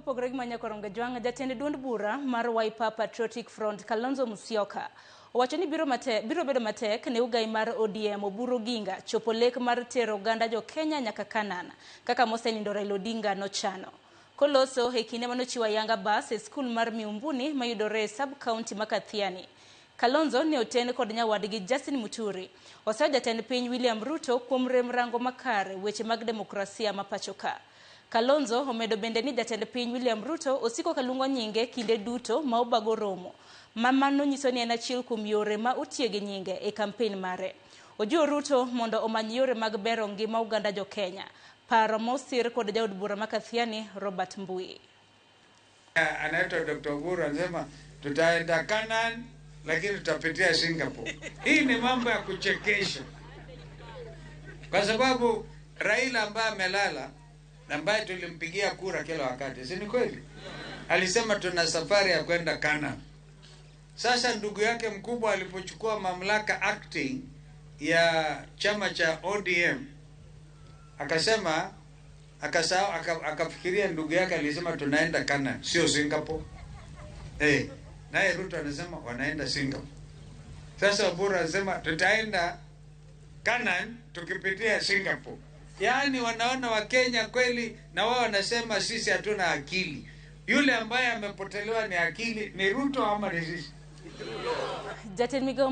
Kopogore gi Manya Koronga Jwang', jatend duond bura mar Wiper Patriotic Front Kalonzo Musyoka owacho ni biro bedo matek ne ugai mar ODM Oburu Oginga chopo lek mar tero oganda jo Kenya nyaka Canaan kaka mosenindo Raila Odinga nochano. Koloso e kinde manochiwo ayanga bas e skul mar Miumbuni mayudore e sub-county ma Kathiani. Kalonzo ne oten kod nyawadgi Justin Muturi. Oseyo jatend piny William Ruto kuom rem rango makare weche mag demokrasia ma pacho ka. Kalonzo omedo bende ni jatend piny William Ruto osiko kaluongo nyinge kinde duto ma obago romo, ma mano nyiso ni en achiel kuom yore ma otiyo gi nyinge e kampen mare. Ojiwo Ruto mondo omany yore mag bero ngima oganda jo Kenya. Paro ma osir kod jaod bura ma Kathiani Robert Mbui. Anaitwa Dr. Oburu anasema tutaenda Canaan lakini tutapitia Singapore. Hii ni mambo ya kuchekesha, kwa sababu Raila ambaye amelala ambaye tulimpigia kura kila wakati, si ni kweli? Alisema tuna safari ya kwenda Canaan. Sasa ndugu yake mkubwa alipochukua mamlaka acting ya chama cha ODM akasema akasahau, akafikiria ndugu yake alisema tunaenda Canaan, sio Singapore. Naye Ruto anasema wanaenda Singapore. Sasa Oburu anasema tutaenda Canaan tukipitia Singapore. Yaani wanaona Wakenya kweli, na wao wanasema sisi hatuna akili. Yule ambaye amepotelewa ni akili ni Ruto ama ni sisi? Jatend migao